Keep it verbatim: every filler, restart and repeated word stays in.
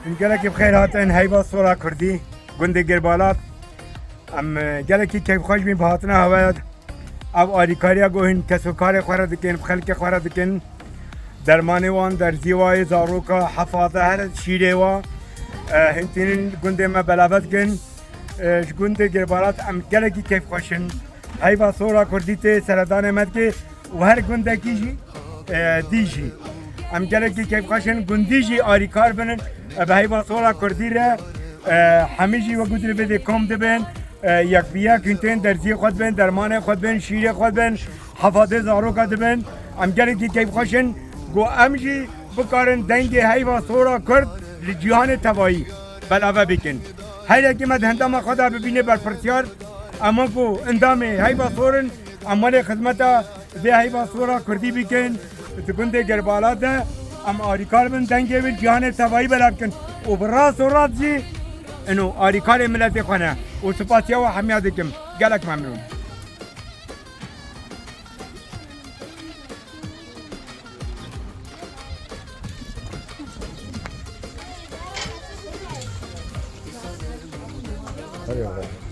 Hûn gelekî bi xêr hatin heyva Sora Kurdî, gundê Girbalat. Em, e, gelekî keyfxweş bîn bi hatina hewe. Ev alîkariya ku hûn kesûkarê xwe re dikin, bi xelkê xwe re dikin. Dermanê wan, derzî wa yê zaroka, hefade her şîrê wa, e, hûn tînin gundê me belave dikin. E, ji gundê Girbalat em gelekî keyfxweş in. Heyva Sora Kurdî tê seredanê me dike û her gundekî jî, e, dî jî. Em gelekî keyfxweş in, gundî jî alîkar bin, e, bi heyva Sora Kurdî re, e, hemî jî wek got li vê dê kom dibin, e, yek bi yek hûn tên derziyê xwe dibin, dermanê xwe dibin, şîrê xwe dibin, hefadê zaroka dibin. Em gelekî keyfxweş in ku em jî bikarin dengê heyva Sora Kurd li cîhanê tevayî belave bikin. Her yekê me di hindama xwe de bibîne berpirsiyar, em wekû endamê heyva Sor in, em welê xizmeta vê heyva Sora Kurdî bikin. Di gundê Gerbala de em arîkar bin dengê wê cîhanê tevayî belav bikin. Û bi rast û rast jî ino arîkarê miletê xwe ne. Û spasiya we hemiya dikim. Gelek memnûn. Hadi bakalım.